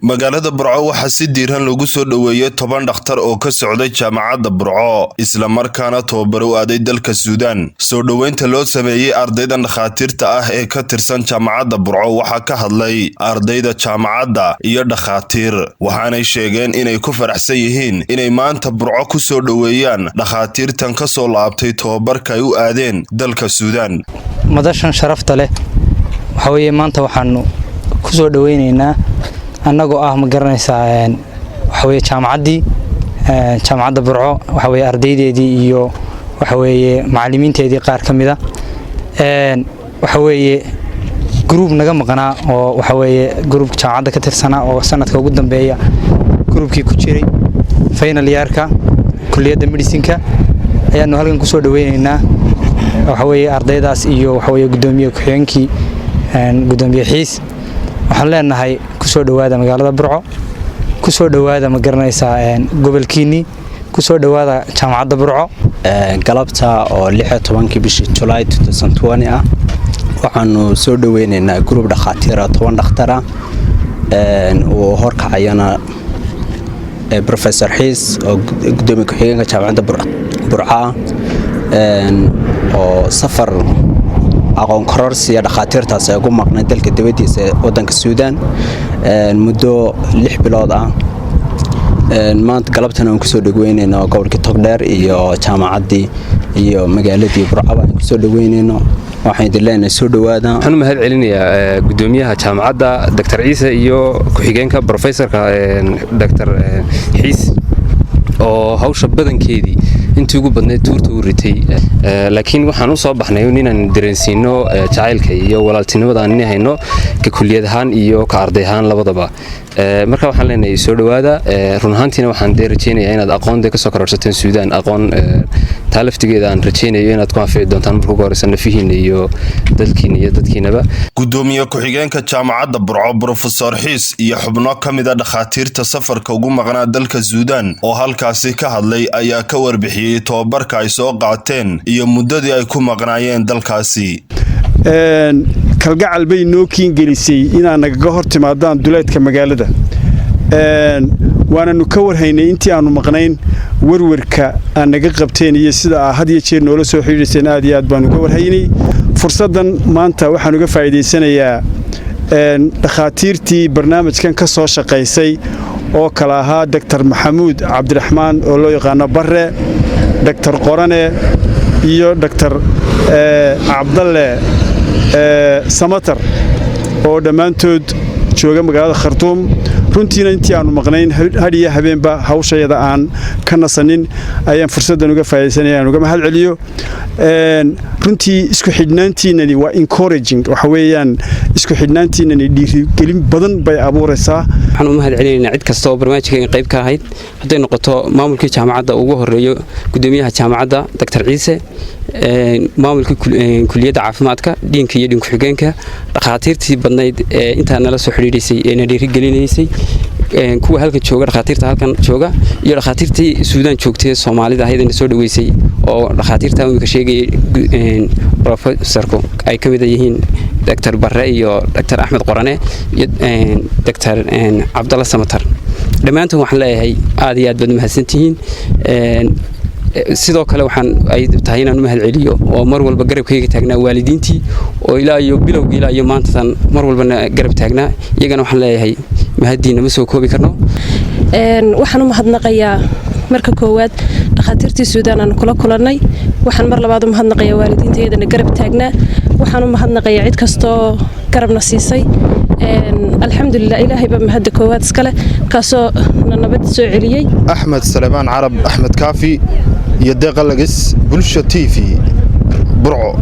Magaalada Burco waxaa si diiran lagu soo dhoweeyey 10 dhakhtar oo ka socday Jaamacadda Burco, islamarkaana tababar u aaday dalka Suudaan. Soo dhoweynta loo sameeyey ardaydan dhakhaatiirta ah ee ka tirsan Jaamacadda Burco waxaa ka hadlay ardayda jaamacadda iyo dhakhaatiir, waxaanay sheegeen inay ku faraxsan yihiin inay maanta Burco ku soo dhoweeyaan dhakhaatiirtan ka soo laabtay tababarka ay u aadeen dalka Suudaan. Madashan sharafta leh waxaa weeye, maanta waxaanu ku soo dhoweynaynaa, annagoo ah, ma garanaysaa, waxa weye jaamacaddii, Jaamacadda Burco, waxa weye ardaydeedii iyo waxa weeye macallimiinteedii qaar ka mida, waxa weeye group naga maqnaa oo waxa weeye group jaamacadda ka tirsanaa oo sanadka ugu dambeeya groupkii ku jiray final yearka kulliyadda medicinka ayaanu halkan kusoo dhoweynaynaa. Waxa weeye ardaydaas iyo waxa weeye guddoomiye ku-xigeenkii, Gudoomiye Xiis, waxaan leenahay kusoo dhowaada magaalada Burco, kusoo dhowaada, ma garanaysaa, gobolkiinnii, kusoo dhowaada Jaamacadda Burco. Galabta oo 16-kii bishii Julaay ah waxaanu soo dhoweynaynaa group dhakhaatiira, 10 dhakhtara, uu horkacayana Professor Xiis oo gudoomiye ku-xigeenka Jaamacadda Burca, oo safar aqoon kororsiya dhakhaatiirtaas ay ugu maqnay dalka dibaddiisa, wadanka Suudaan, muddo 6 bilood ah. Maanta galabtan aan kusoo dhaweynayno gobolkii Togdheer iyo jaamacaddii iyo magaaladii Burcaba aan kusoo dhaweynayno. Waxaan idin leenahay soo dhowaada. Waxaan u mahad celinayaa gudoomiyaha jaamacadda, Dr Ciise, iyo ku-xigeenka, professorka Dr Xiis, oo hawsha badankeedii intii ugu badnayd tuurta u ritay. Laakiin waxaan u soo baxnay inaan dareensiino jacaylka iyo walaaltinimada aan hayno, ka kuliyad ahaan iyo ka arday ahaan labadaba. Marka waxaan leenahay soo dhowaada. Run ahaantiina waxaan dee rajaynayaa inaad aqoon dee kasoo kororsateen Suudaan, aqoon taa laftigeeda aan rajaynayo inaad ku anfici doontaan marka ugu horeysa nafihiina iyo dalkiina iyo dadkiinaba. Gudoomiye ku-xigeenka Jaamacadda Burco, Brofesor Xiis, iyo xubno ka mid a dhakhaatiirta safarka ugu maqnaa dalka Suudaan oo halkaasi ka hadlay ayaa ka warbixiyey tobabarka ay soo qaateen iyo muddadii ay ku maqnaayeen dalkaasi. Kalgacal bay noo kiingelisay inaad nagaga hor timaadaan duleedka magaalada. Waananu ka warhaynay intii aanu maqnayn werwerka aad naga qabteen iyo sida aa had iyo jeer noola soo xidhiidhayseen. Aad iyo aad baanu uga warhaynay. Fursaddan maanta waxaan uga faa'iidaysanayaa dhakhaatiirtii barnaamijkan ka soo shaqaysay oo kale ahaa Doctor Maxamuud Cabdiraxmaan oo loo yaqaano Barre, Doctor Qorane iyo Doctor Cabdalle Samatar, oo dhammaantood jooga magaalada Khartuum. Runtiina intii aanu maqnayn hadhiyo habeenba hawshayada aan ka nasanin ayaan fursaddan uga faa'idaysanaya aan uga mahad celiyo. Runtii isku xidhnaantiinani waa encouraging. Waxa weeyaan isku xidhnaantiinani dhiirigelin badan bay abuuraysaa. Waxaan u mahad celinaynaa cid kasta oo barnaamijkan qayb ka ahayd, hadday noqoto maamulkii jaamacadda ugu horeeyo gudoomiyaha jaamacadda, Doctor Ciise, maamulkii kuliyadda caafimaadka, deanka iyo dean ku-xigeenka, dhakhaatiirtii badnayd ee intaa nala soo xidhiidhaysay ee na dhiirigelinaysay, kuwa halkan jooga, dhakhaatiirta halkan jooga iyo dhakhaatiirtii Suudaan joogtay Soomaalida ahayd na soo dhaweysay, oo dhakhaatiirta imika sheegayay professorku ay ka mid yihiin Doctor Barre iyo Doctor Axmed Qorane iyo Doctor Cabdalla Samatar. Dhammaantood waxaan leeyahay aad iyo aad baad mahadsantihiin. Sidoo kale waxaan ay tahay inaan u mahad celiyo oo mar walba garabkayga taagnaa waalidiintii, oo ilaa iyo bilowgii ilaa iyo maantadan mar walbana garab taagnaa. Iyagana waxaan leeyahay mahaddiina ma soo koobi karno. Waxaan u mahadnaqayaa marka koowaad dhakhaatiirtii Suudaan aanu kula kulannay. Waxaan mar labaad u mahadnaqayaa waalidiintayadana garab taagnaa. Waxaan u mahadnaqayaa cid kastoo garabna siisay. Alxamdulilah, Ilaahay baa mahadda koowaad iskale, kaasoo na nabad soo celiyey. Axmed Salemaan Carab, Axmed Kaafi, iyo Deeqa Lagis, Bulsha TV, Burco.